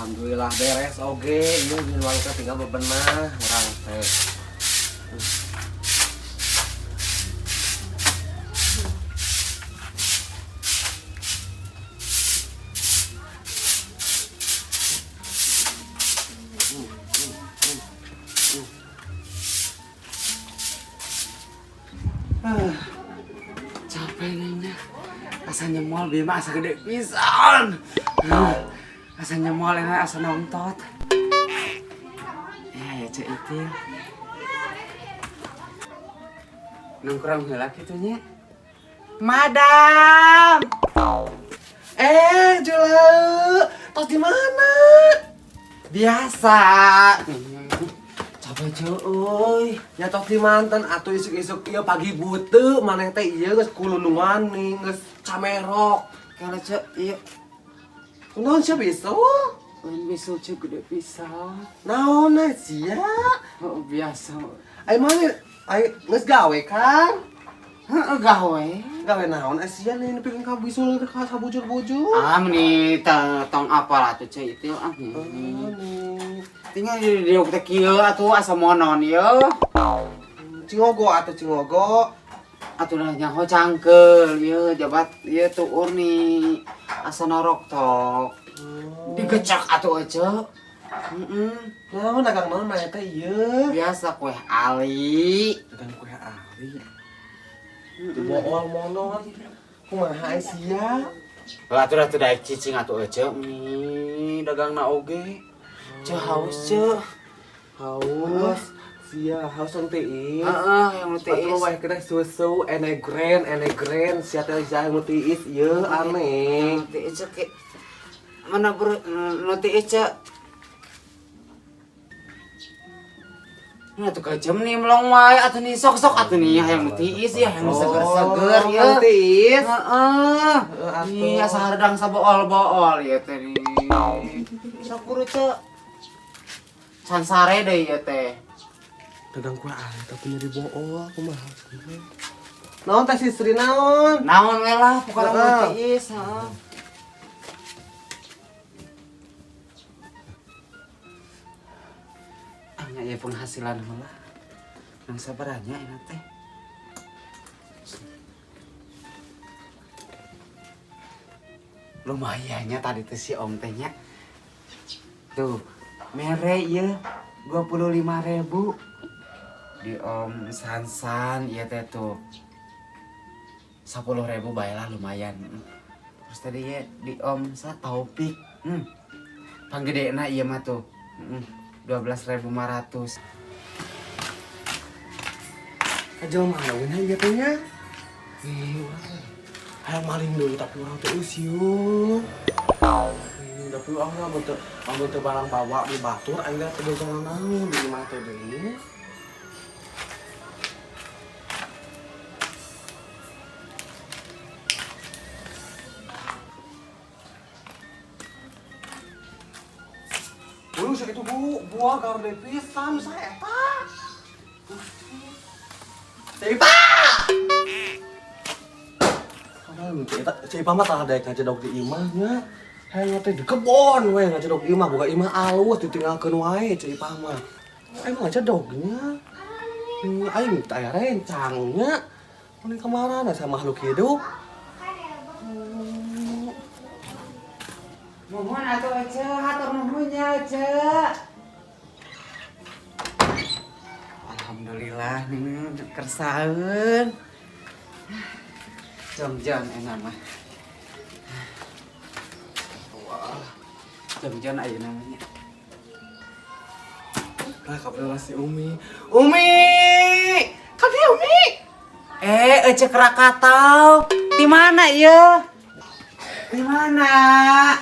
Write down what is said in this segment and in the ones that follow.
Alhamdulillah beres oge, ieu di warung teh tinggal bebenah urang teh. Capek nengnya. Asa nyemol Bima asa gede pisan. Asa nyemol enak asa nongtot. Ya ya Cek Itil. Nongkrong heula kitu nya. Madam. Eh, Jula, tos di mana? Biasa. Capek cuy. Ya tos di mantan atuh isuk-isuk ieu pagi butuh maneh teh ieu geus kulunungan nih, geus camerok. Kalau cek iya Kunaon sia bisul? Lain bisul cek gede pisan. Naon na sia? Oh, biasa. Ai mana? Ai geus gawe kan? Heeh gawe. Gawe naon sia nih nepikeun ka bisul teh ka sabujur-bujur. Ah meni tong apa lah tuh cek itu ah. Oh, nih. Tinggal di diuk teh kieu atuh asa monon ieu. Cingogo atuh cingogo. Atuh dah nyaho cangkeul ieu jabat ieu tuur nih asa norok tok. Digecek atuh ece. Heeh. Naon dagang naon mah teh ieu? Biasa kue ali. Dagang kue ali. Dibool monon. Kumaha sia? Lah atuh dah teu daek cicing atuh ece nih dagangna oge. Ceu haus ceu. Haus. Sia haus nu tiis. Heeh, yang nu tiis. Atuh wae kena susu enegren enegren sia teh jahe nu tiis ieu aneh. Nu tiis ceu ke. Mana bro nu tiis ceu. Nah tuh kejam nih melong wae atuh nih sok-sok atuh nih hayang nu tiis ya hayang nu seger-seger ya. Nu tiis. Heeh. Heeh, atuh. Ih asa hareudang sabool-bool ieu teh nih. Sok buru ceu. Can sare deui ieu teh. Dagang kue ali tapi nyeri bool kumaha sia. Naon teh si Sri naon? Naon we lah pokona nu Heeh. tiis, heeh. Ah, nya ieu penghasilan heula. Nang sabaranya enak teh. Lumayannya tadi tuh si om tehnya. Tuh, mere ieu 25.000 di om Sansan ieu teh tuh. 10.000 bae lah lumayan. Terus tadi ya di om sa Taufik. Panggedena ieu mah tuh. 12.500. Aja mana nya ieu teh nya? Ih, urang teh. Hayang maling deui tapi urang teh eusieu. Ih, tapi urang mah amun teu barang bawa di batur aing teh teu boga naon di imah teh deui. Bulu sakitu bu, buah garde pisan saya eta. Ceipa! Padahal Ceipa, Ceipa mah tah daek ngajedog di imah nya. Hayang teh di kebon we ngajedog di imah, boga imah alus ditinggalkeun wae Ceipa mah. Aing ngajedognya. Aing teh aya rencangnya. Mun kamarana sama makhluk hidup. Nuhun atuh Ece, hatur nuhun nya Ece. Alhamdulillah nih kersaeun. Jam-jam enak mah. Wah. Jam-jam ayeuna mah nya. Nah, kapan si Umi? Umi! Ka dieu Umi? Eh, Ece Krakatau. Di mana ieu? Di mana?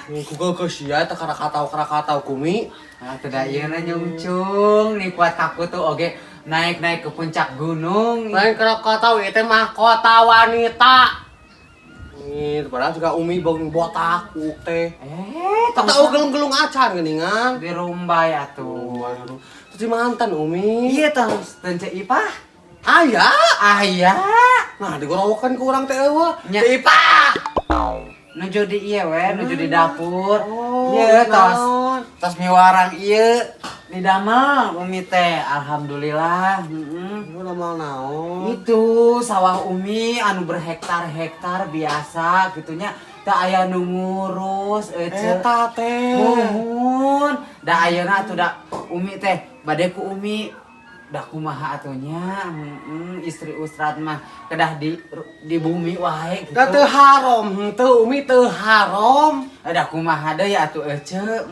Google ke sia eta Krakatau Krakatau kumi. Ah, tidak ieu na nyungcung nih kuat aku tuh oge naik-naik ke puncak gunung. Lain Krakatau ieu teh mahkota wanita. Nih, padahal juga Umi bang botak teh. Eh, Tong tahu gelung-gelung acan geuningan. Di rumbai atuh. Terus di mantan Umi. Iya terus dan Cek Ipah. Aya. Aya. Nah, digorowokan ku urang teh eueuh. Nya. Cek Ipah. Nuju di ieu we, nuju di dapur. Oh, Ieu tos. naon? Tos miwarang ieu di damel Umi teh. Alhamdulillah. Heeh. Lu damel naon? Itu sawah Umi anu berhektar-hektar biasa gitunya. Teu aya nu ngurus ece. Eta teh. Muhun. Da ayeuna atuh da Umi teh bade ku Umi da kumaha atuh nya, heeh, istri ustad mah kedah di bumi wae gitu. Da teu haram henteu Umi, teu haram. Da kumaha deui atuh ece. Heeh.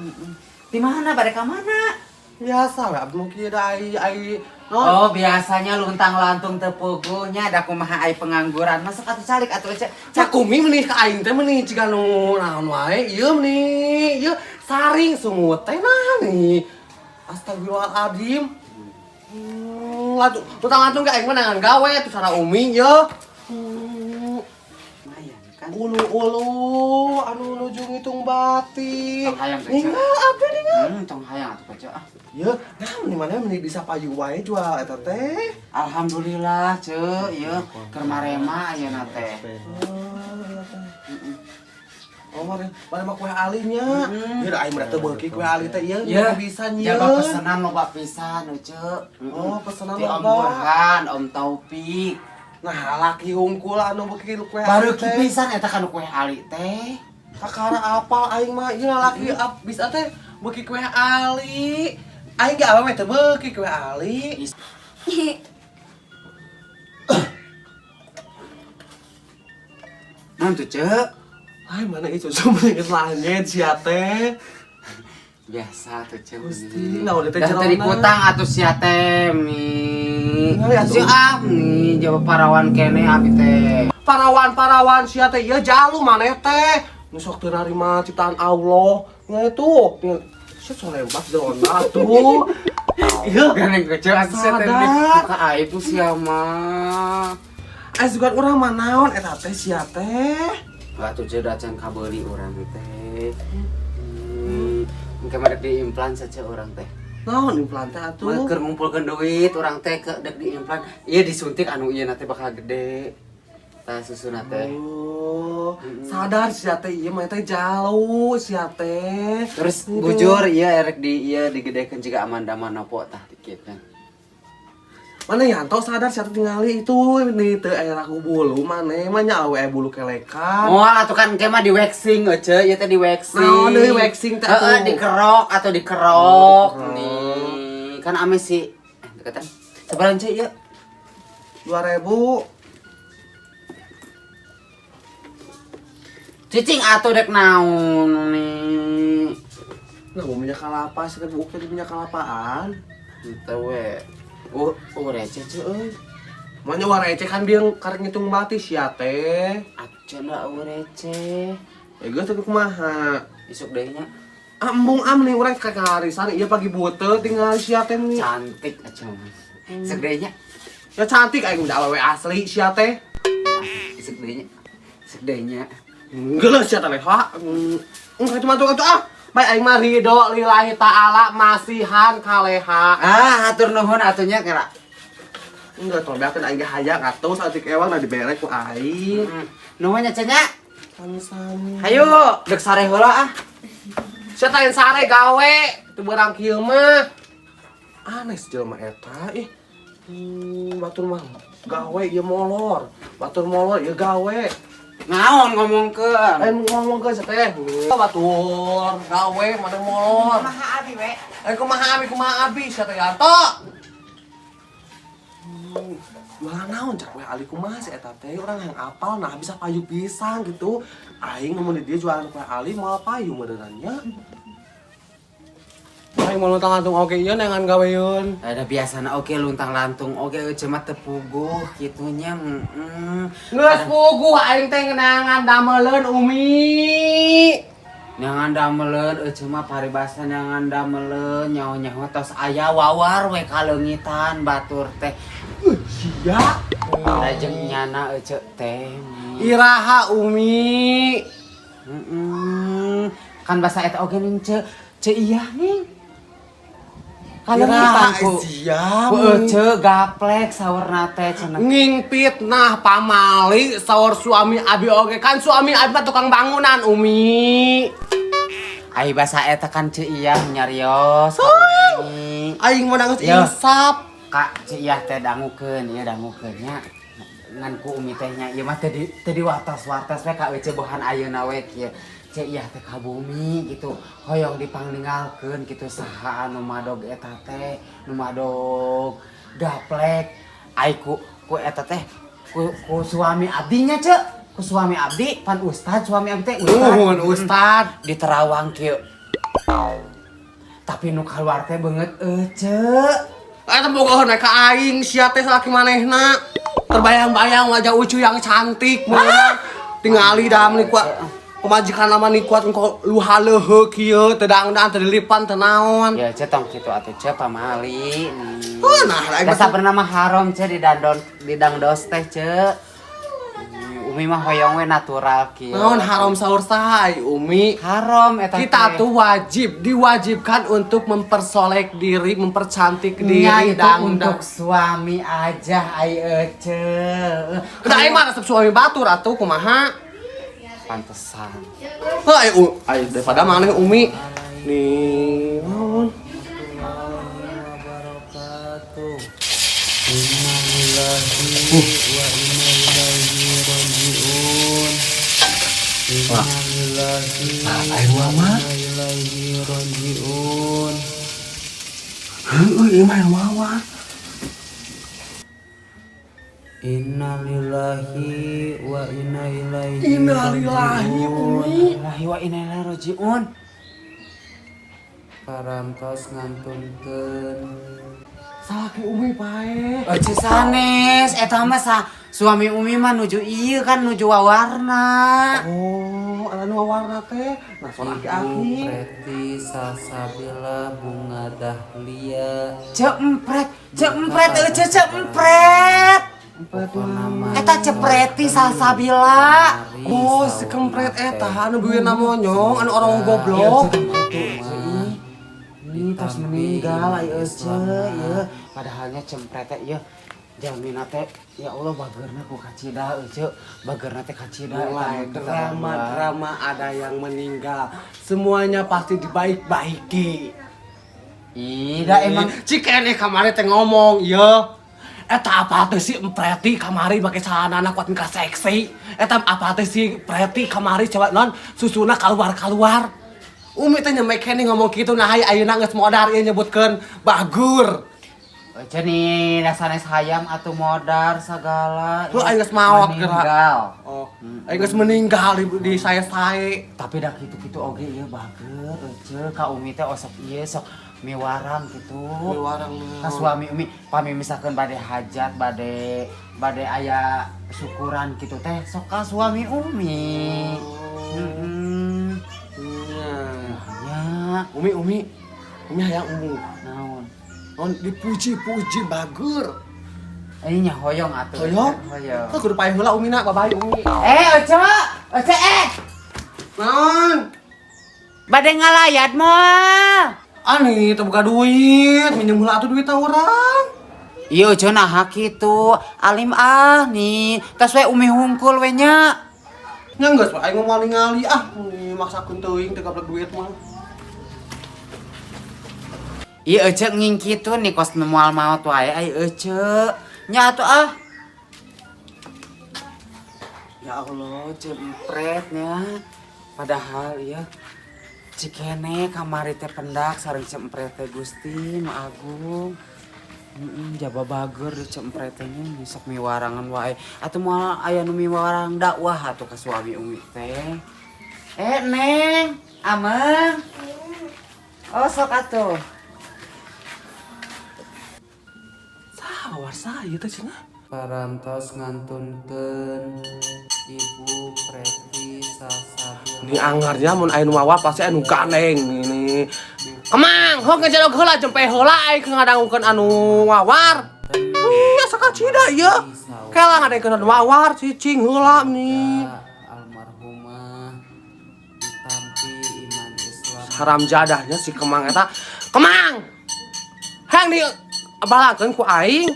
Di mana, bade ka mana? Biasa we abdi mah kieu da ai ai naon? Oh, biasanya luntang lantung teu puguh nya, da kumaha ai pengangguran. Masuk atuh, calik atuh ece. Cak Umi meuni ka aing teh meuni ciga nu naon wae ieu meuni ieu saring sungut teh nah nih. Astagfirullahaladzim. Luntang lantung ke aing mah neangan gawe tuh cara Umi ye. Lumayan kan? Ulu-ulu anu nuju ngitung bati. Tong hayang teh, Cak. Ningal abdi ningal. Tong hayang atuh ece ah. Ye, nah meni mana meni bisa payu wae jual eta teh. Alhamdulillah, Ceu, ieu keur marema ayeuna teh. Oh, iya teh. Oh, mana mana mah kue alinya. Ieu da aing mah teu beuki kue ali teh ieu Ya, bisa nyieun. Jaba pesanan loba pisan, Ceu. Oh, pesanan Ti Om loba. Burhan, Om Taufik. Nah, laki hungkul anu beuki kue Baru ali teh. pisan eta kan kue ali teh. Kakara apal aing mah ieu laki bisa teh beuki kue ali. Aing ge awewe teh beuki kue ali. Naon tuh, Ceu? Ay, mana itu cuma geus lanjut sia teh. Biasa tuh, Ceu. Gusti, naon teh Dah teu jerona? Dikutang atuh sia teh mi. Ningali atuh. Si ah nih jawab parawan kene abi teh. Parawan-parawan sia teh ieu jalu maneh teh. Nu sok teu narima ciptaan Allah. Nya itu, sia solembat jerona tuh. Ieu Gandeng kecil atuh sia teh Sadar. buka aib tuh sia mah. Aya sugan urang mah naon eta teh sia teh. Atuh Ceu da can kabeuli urang teh. Engke mah dek diimplan saja urang teh. Naon implan teh atuh? Mah keur ngumpulkeun duit urang teh ke dek diimplan. Ieu disuntik anu ieu na teh bakal gede. Tah susuna teh. Oh, sadar sia teh ieu mah teh jalu sia teh. Terus Itu. bujur ieu erek di ieu digedekeun jiga Amanda Manopo tah dikit kan. Mana Yanto sadar sia teh tingali itu nih teu aya raku bulu maneh mah nya awe bulu kelekan. Moal atuh kan engke mah di waxing euceu, ieu teh di waxing. Naon deui waxing teh Heeh, atuh? Dikerok atau dikerok. Oh, dikerok. Nih. Kan ame si deketan. Sabaraha ceu ieu? 2000. Cicing atuh dek naon nih. Nah, mau minyak kelapa, sih buuk tadi minyak kelapaan. Henteu we. Oh, receh ceu euy. Maunya war receh kan biang karek ngitung bati sia teh. Atuh cenah eueuh receh. Ya geus teh kumaha? Isuk deui nya. Ambung am nih urang ka harisan ieu pagi buteut tinggal sia teh nih. Cantik aja mah. Isuk deui nya. Ya cantik aing udah awewe asli sia teh. Isuk deui nya. Isuk deui nya. Geuleuh sia teh ha. Engke cuma tuh ah. Baik aing mah ridho lillahi taala masihan kaleha. Ah, hatur nuhun atuh nya kira. Enggak tong beakeun aing ge hayang atuh saeutik ewang nah dibere ku aing. Nuhun nya cenah. Sami-sami. Hayu, dek sare heula ah. Sia teh sare gawe teu beurang kieu mah. Aneh si jelema eta ih. Batur mah gawe ieu molor. Batur molor ieu gawe. Naon ngomongkeun? Lain ngomong ke sia teh. Batur gawe mana molor. Kumaha abi we? Eh kumaha abi sia teh Yanto. Jualan naon cak we ali kumaha si eta teh urang yang apal nah bisa payu pisang gitu. Aing mun di dia jualan kue ali moal payu meureunannya. Aing mau luntang lantung oge ieu neangan gawe yeun. Ada biasana oge luntang lantung oge euceu mah teu puguh kitu nya. Heeh. Geus puguh aing teh neangan dameleun Umi. Neangan dameleun euceu mah paribasa neangan dameleun nyaho-nyaho tos aya wawar we kaleungitan batur teh. Sia. Lajeng nyana euceu teh. Iraha Umi. Heeh. Kan basa eta oge ning ceu ceu iya ning. Kalengitan ku. Siap. Ku ece gaplek saurna teh cenah. Nging fitnah pamali saur suami abi oge kan suami abi mah tukang bangunan Umi. Ai basa eta kan Ceu Iyah nyarios. Umi. Aing mah geus Yo. insap. Kak Ceu Iyah teh dangukeun ieu dangukeun nya. Ngan ku Umi teh nya ieu mah teh di teh diwartos-wartos we ka Ece bohan ayeuna we kieu. Ceu Iyah teh ka bumi gitu. Hoyong dipangningalkeun gitu saha anu madog eta teh, nu madog gaplek. Ai ku ku eta teh ku, ku suami abdinya Ceu. Ku suami abdi pan ustad suami abdi teh ustad. Nuhun ustad. Di Terawang kieu. Tapi nu kaluar teh beungeut Ece. Eta bogoheun we ka aing sia teh salaki manehna. Terbayang-bayang wajah Ucu yang cantik mah. Tingali dah meuni kuat pamajikan mah ni kuat engko luha leuheuk kieu teu dangdan teu dilipan teu naon. Ya ce tong kitu atuh ce pamali. Oh, nah, aing Dasar bernama haram ce di dandon di dangdos teh ce. Umi mah hoyong we natural kieu. Naon haram saur saha ai Umi? Haram eta Kita teh. tuh wajib diwajibkan untuk mempersolek diri, mempercantik Nya, diri itu dangdan. untuk suami aja ai ece. Udah aing mah resep suami batur atuh kumaha? Pantesan. Heuh ai ai daripada maneh Umi. Nih, naon? Wabarakatuh. Innalillahi wa inna ilaihi rajiun. Innalillahi Nah, aing mah wa inna ilaihi rajiun. Heueuh ieu mah mawa. Innalillahi wa inna ilaihi Innalillahi rajiun. Umi. Innalillahi wa inna ilaihi rajiun. Parantos ngantunkeun Salaki Umi pae. Ece sanes eta mah sa suami Umi mah nuju ieu kan nuju wawarna. Oh, ada nu warna teh. Nah, soal Ibu aki-aki. Preti Salsabila Bunga Dahlia. Cempret, cempret, ece cempret. Eta cepreti Salsabila. Oh, si kempret eta anu beuweuna monyong, anu orang goblok. Ini tos meninggal ai ece ieu. Padahalnya cempret teh ieu jalmina teh ya Allah bageurna ku kacida ece. Bageurna teh kacida eta Mulai nu kita drama-drama ada yang meninggal. Semuanya pasti dibaik-baiki. Ih, da emang Cikene kamari teh ngomong, ieu. Eta apa teh si Preti kamari make celanana kuat ka seksi. Eta apa teh si Preti kamari coba non susuna keluar-keluar. Umi teh nyemek keneh ngomong kitu nah ayeuna geus modar ieu nyebutkeun bagur. Ece nih sanes hayam atuh modar sagala. Lu aing geus maot geura. Meninggal. Oh, aing geus meninggal di sae-sae. Tapi dah kitu-kitu oge ieu bager ece ka Umi teh osok ieu sok miwarang gitu. Miwarang Ka suami Umi pami misalkan bade hajat, bade bade aya syukuran gitu teh sok ka suami Umi. Heeh. Nya. Ya, Umi Umi Umi hayang embung. Naon? Non dipuji-puji bager. Ini nya hoyong atuh. Hoyong? Hoyong. Heuh kudu paeh heula Umi na babay Umi. Eh, Oce, Oce eh. Naon? Bade ngalayat moal. Ani teu boga duit, minjem heula atuh duitna urang. Iya Oce nah kitu. Alim ah nih, tos we Umi hungkul we nya. Nya geus aing mah moal ningali ah, nih maksakeun teuing teu gablek duit mah. Iya Ece nging kitu nih kos nu moal maot wae ai Ece. Nya atuh ah. Ya Allah, cempretnya. Padahal ya cikene kamari teh pendak sareng cempret teh Gusti nu agung. Heeh, jaba bager di cempret teh nya sok miwarangan wae. Atuh moal aya nu miwarang dakwah atuh ka suami Umi teh. Eh, Neng, Ameng. Oh, sok atuh. Saha warsa ieu teh cenah? Parantos ngantunkeun Ibu Preti Salsabila. Ini anggarnya mun aya nu mawa pasti anu gandeng ini. Kemang, heuh ngejelog heula jempe heula aing keur ngadangukeun anu wawar. Ih, asa kacida ieu. Kela ngadangukeun anu wawar cicing heula nih. Almarhumah ditampi iman Islam. Haram jadahnya si Kemang eta. Kemang. Hayang di balakeun ku aing.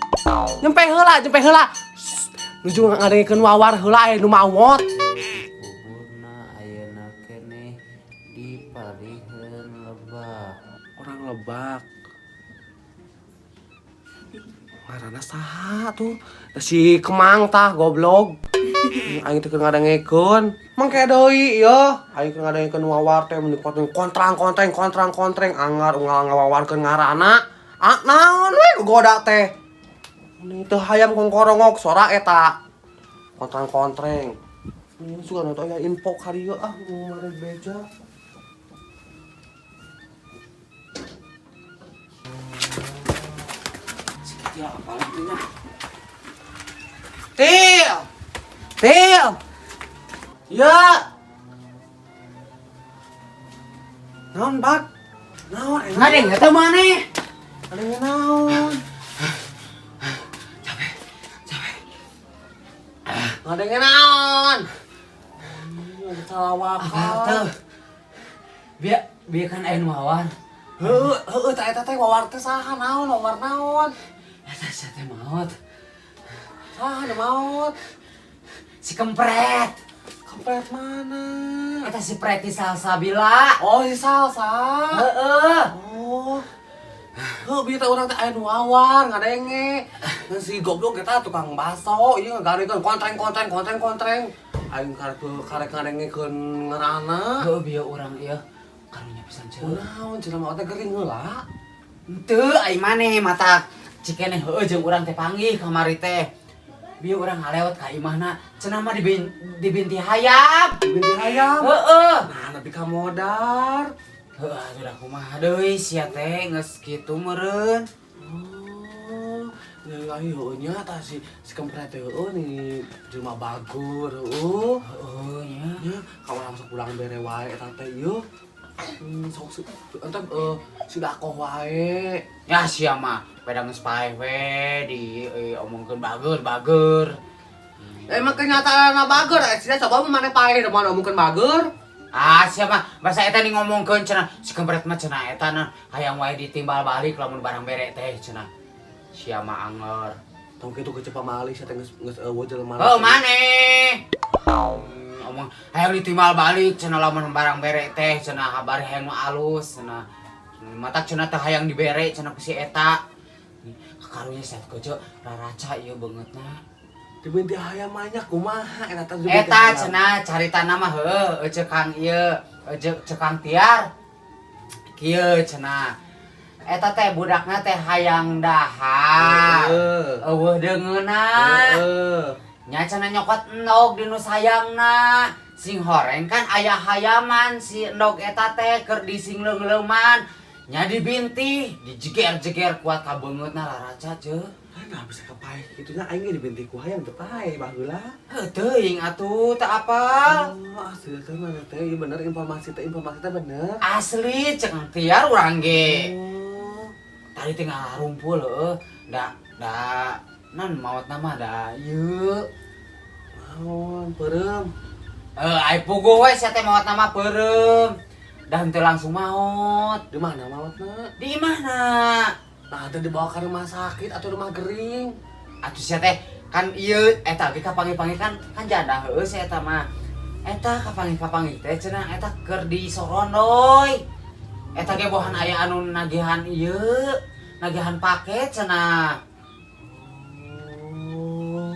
Nyempe heula, nyempe heula. Nuju ngadengekeun wawar heula aya nu maot. Kuburna ayeuna keneh di Palihan Lebak. Orang Lebak. Ngaranna saha tuh? Da si Kemang tah, goblok. Aing teh keur ngadengekeun. Mangke deui ieu. Aing keur ngadengekeun wawar teh mun kontrang kontreng kontrang kontreng anggar unggal ngawawarkeun ngaranna. Ah, naon we goda teh. Ini teh hayam kongkorongok sora eta. Kontrang kontreng. Ini suka nonton aya info ka dieu ah mau mare beja. Ya, apalagi nya. Til. Til. Ya. Naon, Bak? Naon enak? Ngadeng eta maneh. Ngadeng naon? Capek. Capek. Ngadeng naon? Salawakan. Apa teu? Bieu bieu kan aya nu mawar. Heueuh, heueuh tah eta teh wawar teh saha naon, wawar naon? Eta sia teh maot. Saha nu maot? Si Kempret. Kempret mana? Eta si Preti Salsabila. Oh, si Salsa. Heeh. Oh. Heuh, bieu teh urang teh aya nu wawar ngadenge. Ngan si goblok eta tukang baso ieu ngagarikeun kontreng kontreng kontreng kontreng. Aing karek karek ngadengekeun ngaranna. Heuh, bieu urang ieu karunya pisan ceuk. Kunaon cenah maot teh gering heula. Henteu ai maneh mata cikeneh heueuh jeung urang teh panggih kamari teh. Bieu urang ngalewat ka imahna cenah mah dibinti hayam. Dibinti hayam. Heeh. Nah, nepi ka modar. Heuh, atuh da kumaha deui sia teh geus kitu meureun. Oh, nggak heueuh nya tah si si Kempret teh heueuh nih jelema bagur heueuh. Heueuh nya. Nya, ka urang sok pulang bere wae eta teh ieu. Sok entah si dakoh wae. Ya sia mah peda geus paeh we di omongkeun bager-bager. Emang kenyataanna bager, sia coba maneh paeh da mana omongkeun bager. Ah sia mah basa eta ni ngomongkeun cenah si Kempret mah cenah eta na hayang wae ditimbal balik lamun barang bere teh cenah. Sia mah anger. Tong kitu ge pamali sia teh geus geus eueuh jelema. Heuh maneh. Omong hayang ditimbal balik cenah lamun barang bere teh cenah kabar hayang nu alus cenah. Matak cenah teh hayang dibere cenah ku si eta. Karunya sia keje raraca ieu beungeutna. Dibinti hayam mah nya kumaha eta teh dibinti Eta hayam. cenah caritana mah heueuh ceuk Kang ieu ceuk Kang Tiar. Kieu cenah. Eta teh budakna teh hayang dahar. Heeh. Eueuh deungeunna. Heeh. Nya cenah nyokot endog di nu sayangna. Sing horeng kan aya hayaman si endog eta teh keur disingleung-leuman. Nya dibintih, dijeger-jeger kuat ka beungeutna laraca ceuh. Nah, bisa kepaeh kitu nya aing ge dibintih ku hayam teu paeh baheula. Heuh teuing atuh teu apal. Oh, asli teh mana teh ieu bener informasi teh bener. Asli ceuk Kang Tiar urang ge. Oh. Tadi teh ngarumpul heueuh, da da nan maotna mah da ieu. Naon peureum. Heuh ai puguh we sia teh maotna mah peureum. Da henteu langsung maot. Di mana maotna? Di imahna. Nah, teh dibawa ke rumah sakit atau rumah gering? Atuh sia teh kan ieu eta ge kapanggih-panggih kan kan janda heueuh sia eta mah. Eta kapanggih-kapanggih teh cenah eta keur disorondoy. Eta ge bohan aya anu nagihan ieu, nagihan paket cenah. Oh.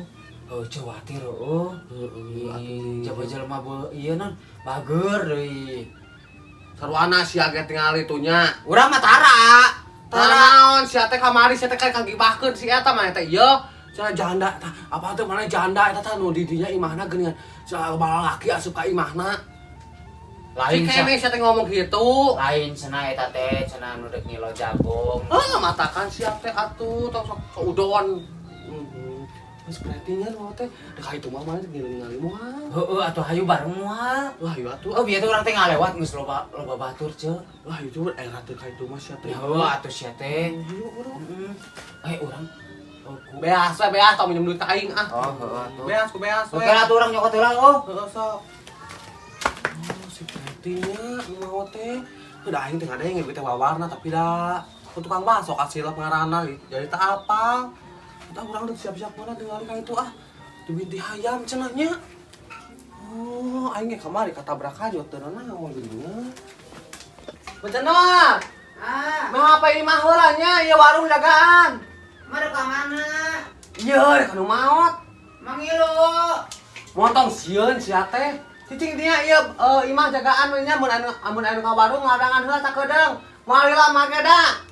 Heuh ceuatir heueuh. Heeh, atuh. Coba jelema ieu non bager deui. Sarwana sia ge tingali tuh nya. Urang mah tara. Tara Tara. naon sia teh kamari sia teh kan kagibahkeun si eta mah teh ieu. Cenah janda tah apa teh mana janda eta tah nu di dinya imahna geuningan. Cenah lalaki asup ka imahna. Lain Si kene sia teh ngomong gitu. Lain cenah eta teh cenah nu deuk ngilo jagung. Heuh matakan sia teh atuh tong sok udon. Geus berarti nya nu teh dek ka itu mah mana ngiling-ngiling moal. Heueuh atuh hayu bareng moal. Wah, hayu atuh. Oh bieu teh urang teh ngalewat geus loba loba batur ceu. Wah, itu era teh ka itu mah sia teh. Heueuh atuh sia teh. Hayu urang. Heeh. Urang Beas we beas tong minjem duit ka aing ah. Oh, heueuh atuh. Beas ku beas we. Oke lah atuh urang nyokot heula oh. Heeh sok. Oh, si Preti nya nu maot teh. Udah aing teh ngadenge teh wawarna tapi da. Ku tukang bakso kasilap ngaranna jadi tak apal. Entah urang udah siap-siap mana tinggal ka itu ah. Dibinti hayam cenah nya. Oh, aing ge kamari katabrak aja teu naon geuningan. Becenor. Ah, Mah apa ini mah heula nya ieu warung jagaan. mah ka mana? Iya, rek anu maot. Mangilu. Montong sieun sia teh. Cicing dinya ieu imah jagaan we nya mun anu amun anu ka warung ngadangan heula sakedeung. Moal lila make da.